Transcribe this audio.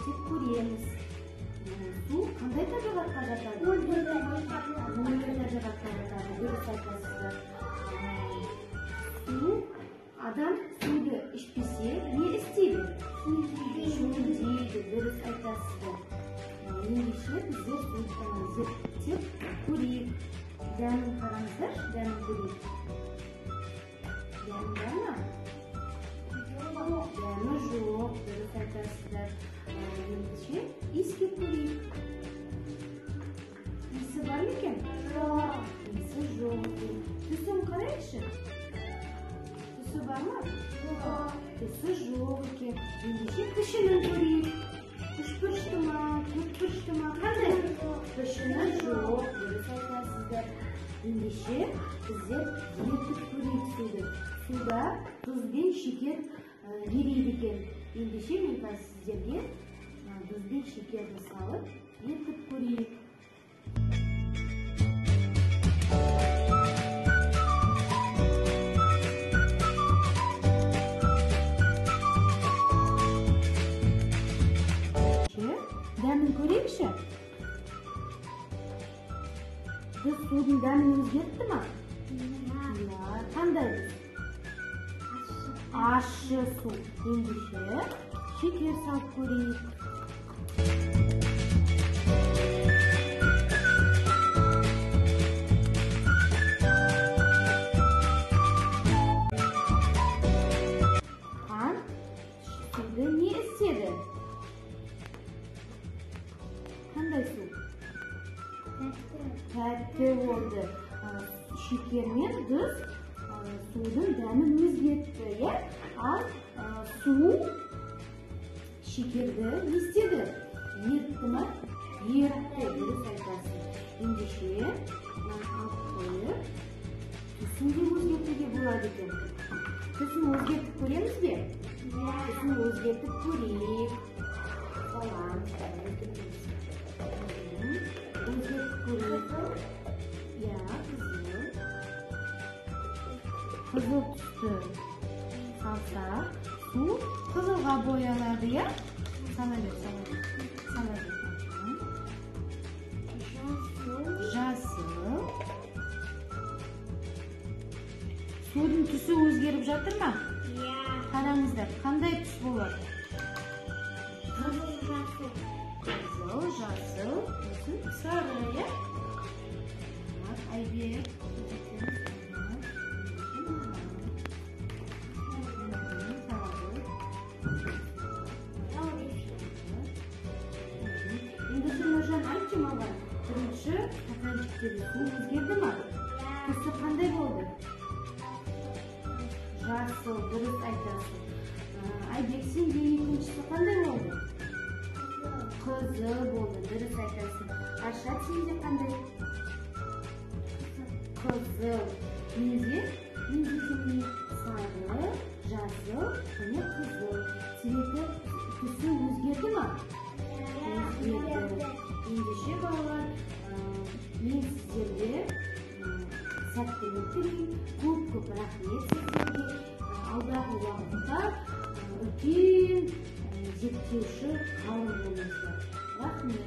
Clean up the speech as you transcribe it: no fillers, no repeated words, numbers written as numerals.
Зерттеп көреміз. Су қандай табиғатқа жатады? Өлі табиғатқа жатады. Дұрыс айтасыздар. Су, адам суды ішпесе не істейді? Шөлдейді. Дұрыс айтасыздар. Ендеше біздер суды зерттеп көрейік. Дәмін қараңыздаршы, дәмін көрейік. Дәмі бар ма? Дәмі жоқ. Дұрыс айтасыздар. Ендеше иіскеп көрейік. Иісі бар ма екен? Жоқ. Иісі жоқ екен. Түсін қарайықшы. Түсі бар ма? Жоқ. Түсі жоқ екен. Ендеше пішінін көрейік. Үшбұрышты ма, төртбұрышты ма? Қандай? Пішіні жоқ. Дұрыс айтасыздар. Ендеше біздер ерітіп көрейік суды. Суда тұз бен шекер ериді екен. Ендеше мен қазір сіздерге тұз бен шекерді салып ерітіп көрейік. Дәмін көрейікші. Тұз судың дәмін өзгертті ма? Иә. Қандай? Ащы су. Ендеше шекер салып көрейік. Қан суды не істеді? Қандай су? Тәтті болды. Шекер мен тұз судың дәмін өзгертті, иә? Ал су шекерді не істеді? Ерітті ма? Ерітті. Дұрыс айтасың. Ендеше мынаны алып қойып, түсін де өзгертуге болады екен. Түсін өзгертіп көреміз бе? Түсін өзгертіп көрейік. Саламыз. Өзгертіп көрейік. Иә, қызыл. Қызыл түсті салсақ, су қызылға боялады, иә? Сала бер, сала бер. Сала бер. Жасыл. Судың түсі өзгеріп жатыр ма? Иә. Қараңыздар, қандай түс болады? Қызыл, жасыл. Қызыл, жасыл, сосын сары, иә? Айбек. Ендеше Нұржан, айтшы маған, бірінші стаканчиктегі су өзгерді ма? Түсі қандай болды? Жасыл. Дұрыс айтасың. Айбек, сенде екіншісі қандай болды? Қызыл болды. Дұрыс айтасың. Аршат, сенде қандай? Қызыл. Менде сары, жасыл және қызыл. Цветі, түсі өзгерді ма? Өзгерді. Ендеше балалар, мен сіздерге сәттілік тілеймін. Көп-көп рахмет сіздерге. Алдағы уақытта үлкен зерттеуші ғалым болыңыздар. Рахмет.